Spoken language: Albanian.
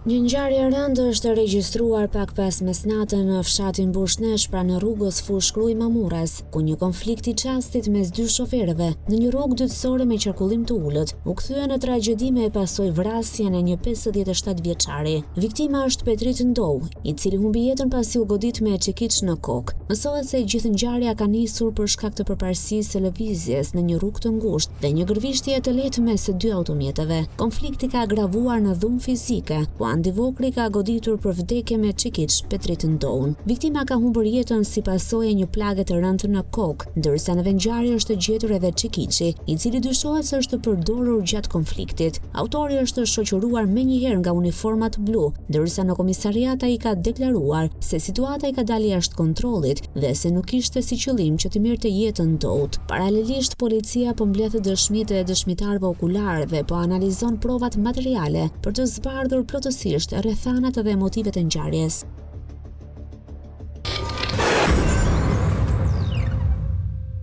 Një ngjarje e rëndë është regjistruar pak pas mesnate në fshatin Bushnesh pranë rrugës Fushë-Krujë Mamurras, ku një konflikt i çastit mes dy shoferëve në një rrugë dytësore me qarkullim të ulët u kthye në tragjedi me pasojë vrasjen e një 57 vjeçari. Viktima është Petrit Ndou, i cili humbi jetën pasi u godit me çekiç në kokë. Mësohet se gjithë ngjarja ka nisur për shkak të përparësisë së lëvizjes në një rrugë të ngushtë dhe një gërvishtje të lehtë mes dy automjeteve. Konflikti ka agravuar në dhunë fizike, ku Andi Vokrri ka goditur për vdekje me çekiç Petrit Ndoun. Viktima ka humbur jetën si pasojë e një plage të rëndë në kokë, ndërsa në vendngjarje është gjetur edhe çekiçi, i cili dyshohet se është përdorur gjatë konfliktit. Autori është shoqëruar menjëherë nga uniformat blu, ndërsa në komisariat ai ka deklaruar se situata i ka dalë jashtë kontrollit dhe se nuk kishte si qëllim që t'i merrte jetën Ndout. Paralelisht, policia po mbledh dëshmitë e dëshmitarëve okularë dhe po analizon provat materiale për të zbardhur plotësisht rrethanat dhe motivet e ngjarjes.